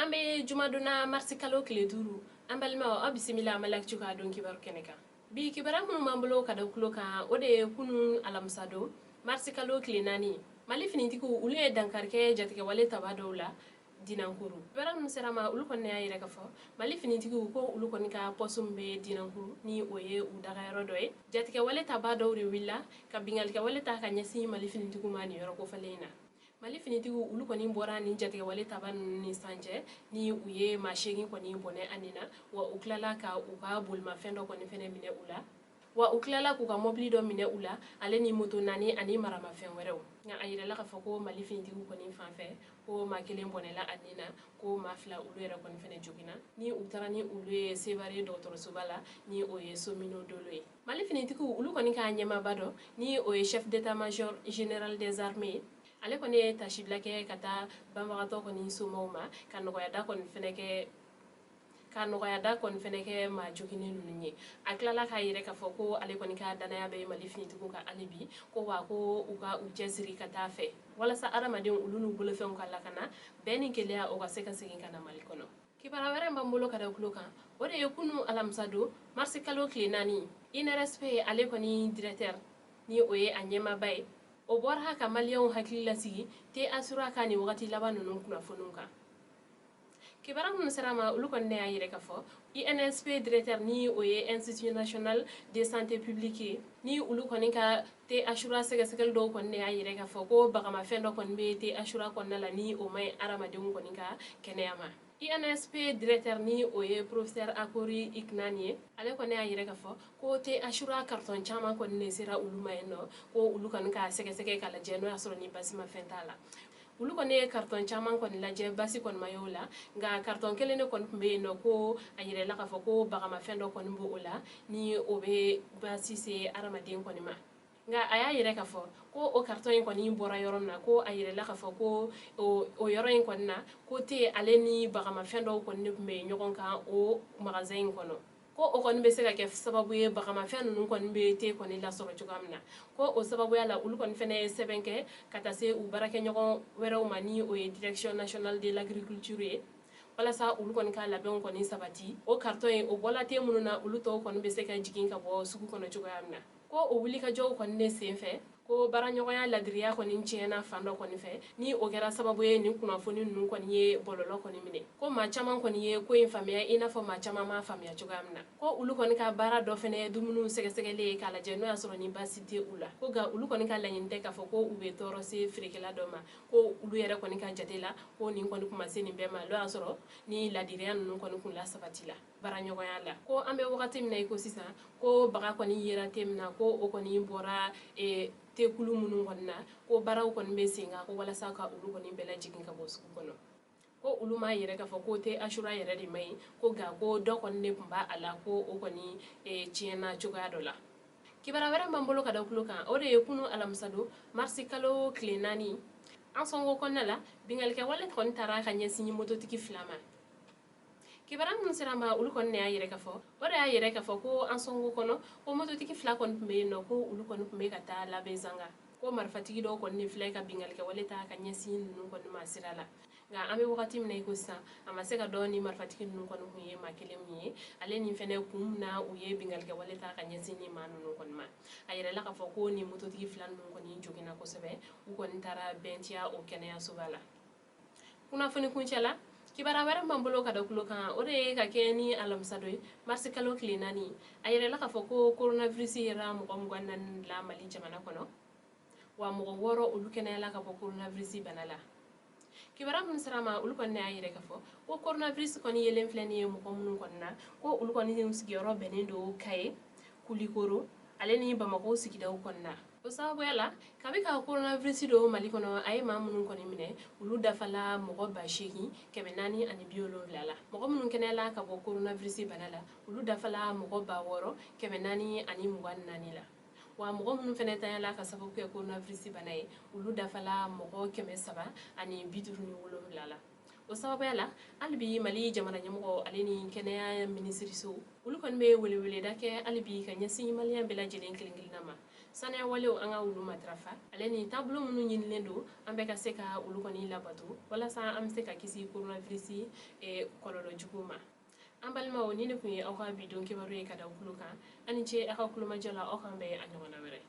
An bɛ jumadon marisi kalo tile 5. An balimaw, aw bisimila Mali Actu ka don kibaru kɛnɛ kan. Bi kibaruya minnu b'an bolo ka da tulo kan, o de ye kunun alamisa don, marisi kalo tile 4, Mali finitigiw olu ye dankari kɛ jatigɛwale taba dɔw la Dinankuru. Kibaruya minnu sera ma, olu kɔni y'a yira k'a fɔ Mali finitigiw ko olu kɔni ka poste min bɛ Dinankuru, ni o ye u dagayɔrɔ dɔ ye, jatigɛwale taba dɔw de wulila ka binkannikɛwale ta ka ɲɛsin Mali finitigiw ma nin yɔrɔ kofɔlen in na. Mali finitigiw olu kɔni bɔra nin jatigɛwale taba ninnu ni san cɛ, ni u ye maa 8 kɔni bɔnɛ a nin na. Wa u tilala ka u ka bolimafɛn dɔ kɔni fɛnɛ minɛ u la, wa u tilala k'u ka mɔbili dɔ minɛ u la, ale ni moto 4 ani maramafɛn wɛrɛw. Nka a yirala k'a fɔ ko Mali finitigiw kɔni fan fɛ, ko maa 1 bɔnɛla a nin na, ko maa 2 olu yɛrɛ kɔni fɛnɛ joginna, ni u taara ni olu ye Sevare dɔgɔtɔrɔsoba la, ni o ye Somino Dolo ye. Mali finitigiw olu kɔni ka ɲɛmaaba dɔ, ni o ye chef d'état-major général des armées ye, ale kɔni ye tasibila kɛ ka taa banbagatɔ kɔni somaw ma, ka nɔgɔyada kɔni fɛnɛ kɛ maa joginnen ninnu ye. A tilala k'a yɛrɛ k'a fɔ ko ale kɔni ka danaya bɛ Mali finitigiw kan hali bi, ko wa ko u ka u cɛsiri ka taa fɛ walasa adamadenw olu n'u bolofɛnw ka lakana, bɛn ni kelenya o ka se ka segin ka na Mali kɔnɔ. Kibaruya wɛrɛ b'an bolo ka da tulo kan, o de ye kunu alamisa don, marisi kalo tile 4, INRSP ale kɔni directeur, ni o ye a ɲɛmaaba ye, o bɔra ka maliyɛnw hakili lasigi thé Achoura ka nin wagati laban ninnu kunnafoniw kan. Kibaruya minnu sera ma, olu kɔni ne y'a yɛrɛ k'a fɔ INSP directeur, ni o ye Institut national de santé publique ye, ni olu kɔni ka thé Achoura sɛgɛsɛgɛli dɔw kɔni ne y'a yɛrɛ k'a fɔ ko bagamafɛn dɔ kɔni bɛ thé Achoura kɔnɔna la, ni o ma ɲi hadamadenw kɔni ka kɛnɛya ma. INSP directeur, ni o ye professeur Akori Iknani ye, ale kɔni y'a yɛrɛ k'a fɔ ko thé Achoura carton caman kɔni de sera olu ma yen nɔ, ko olu kɔni k'a sɛgɛsɛgɛ k'a lajɛ n'o y'a sɔrɔ ni basimafɛn t'a la. Olu kɔni ye carton caman kɔni lajɛ, basi kɔni ma y'o la, nka carton kelen de kɔni tun bɛ yen nɔ, ko a yirala k'a fɔ ko bagamafɛn dɔ kɔni b'o la, ni o bɛ basi se hadamaden kɔni ma. Nka a y'a yɛrɛ k'a fɔ ko o carton in kɔni bɔra yɔrɔ min na, ko a yirala k'a fɔ ko o yɔrɔ in kɔni na, ko thé ale ni bagamafɛn dɔw kɔni de tun bɛ ɲɔgɔn kan o magasin in kɔnɔ, ko o kɔni bɛ se ka kɛ sababu ye bagamafɛn ninnu kɔni bɛ thé kɔni lasɔrɔ cogoya min na. Ko o sababuya la, olu kɔni fɛnɛ ye sɛbɛn kɛ ka taa se u baarakɛɲɔgɔn wɛrɛw ma, ni o ye Direction nationale de l'agriculture ye, walasa olu kɔni ka labɛnw kɔni sabati, o carton in o bɔla thé minnu na, olu tɔw kɔni bɛ se ka jigin ka bɔ sugu kɔnɔ cogoya min na. Ko o wulikajɔw kɔni de sen fɛ, ko baaraɲɔgɔnya ladiriya kɔni tiɲɛna fan dɔ kɔni fɛ, ni o kɛra sababu ye nin kunnafoni ninnu kɔni ye bɔlɔlɔ kɔni minɛ, ko maa caman kɔni ye ko in faamuya i n'a fɔ maa caman m'a faamuya cogoya min na. Ko olu kɔni ka baara dɔ fɛnɛ ye dumuniw sɛgɛsɛgɛli ye k'a lajɛ n'o y'a sɔrɔ ni basi tɛ u la, ko nka olu kɔni ka laɲini tɛ k'a fɔ ko u bɛ tɔɔrɔ se feerekɛla dɔ ma. Ko olu yɛrɛ kɔni ka jate la, ko nin kɔni kun ma se nin bɛɛ ma, n'o y'a sɔrɔ ni ladiriya ninnu kɔni kun la sabati la baaraɲɔgɔnya la. Ko an bɛ wagati min na i ko sisan, ko baga kɔni yera thé min na, ko o kɔni bɔra thékulu minnu kɔni na, ko baaraw kɔni bɛ sen kan ko walasa ka olu kɔni bɛɛ lajigin ka bɔ sugu kɔnɔ. Ko olu m'a yɛrɛ k'a fɔ ko thé Achoura yɛrɛ de man ɲi, ko nka ko dɔ kɔni de tun b'a la, ko o kɔni tiɲɛna cogoya dɔ la. Kibaruya wɛrɛ b'an bolo ka da tulo kan, o de ye kunu alamisa don, marisi kalo tile 4, Ansongo kɔnɔna la, binkannikɛwale kɔni taara ka ɲɛsin mototigi 2 ma. Kibaruya minnu sera ma, olu kɔni y'a yɛrɛ k'a fɔ, o de y'a yɛrɛ k'a fɔ ko Ansongo kɔnɔ, ko mototigi 2 kɔni tun bɛ yen nɔ, ko olu kɔni tun bɛ ka taa Labezanga, ko marifatigi dɔw kɔni de filɛ ka binkannikɛwale ta ka ɲɛsin ninnu kɔni ma sira la. Nka an bɛ wagati min na i ko sisan, a ma se ka dɔn ni marifatigi ninnu kɔni kun ye maa kelen min ye, ale ni fɛnɛ kun min na u ye binkannikɛwale ta ka ɲɛsin ni maa ninnu kɔni ma. A yɛrɛla k'a fɔ ko ni mototigi 2 ninnu kɔni joginna kosɛbɛ, u kɔni taara bɛntiya o kɛnɛyasoba la. Kunnafoni kuncɛ la, kibaruya wɛrɛ b'an bolo ka da tulo kan, o de ye ka kɛ ni alamisa dɔ ye, marisi kalo tile 4, a yɛrɛla k'a fɔ ko coronavirus yera mɔgɔ 24 la Mali jamana kɔnɔ, wa mɔgɔ 6 olu kɛnɛyala ka bɔ coronavirus bana la. Kibaruya minnu sera ma, olu kɔni y'a yɛrɛ k'a fɔ ko coronavirus kɔni yelen filɛ nin ye mɔgɔ minnu kɔni na, ko olu kɔni sigiyɔrɔ bɛnnen don Kaye, Kulikoro ale ni Bamakɔ sigidaw kɔni na. O sababuya la, kabi ka coronavirus don Mali kɔnɔ, a ye maa minnu kɔni minɛ, olu dafala mɔgɔ 8470 la. Mɔgɔ minnu kɛnɛyala ka bɔ coronavirus bana la, olu dafala mɔgɔ 6424 la. Wa mɔgɔ minnu fɛnɛ tanyala ka sababu kɛ coronavirus bana ye, olu dafala mɔgɔ 357 la. O sababuya la, hali bi Mali jamana ɲɛmɔgɔ ale ni kɛnɛya minisiriso, olu kɔni bɛ weleweleda kɛ hali bi ka ɲɛsin maliyɛn bɛɛ lajɛlen kelen kelenna ma. Saniya walew, an ka olu matarafa, ale ni taabolo minnu ɲinilen don, an bɛɛ ka se ka olu kɔni labato walasa an bɛ se ka kisi coronavirus kɔlɔlɔ jugu ma. An balimaw, ni ne tun ye aw ka bi don kibaru ye ka da tulo kan. Aw ni ce aw ka kulomajɔ la. Aw kan bɛn a ɲɔgɔnna wɛrɛ.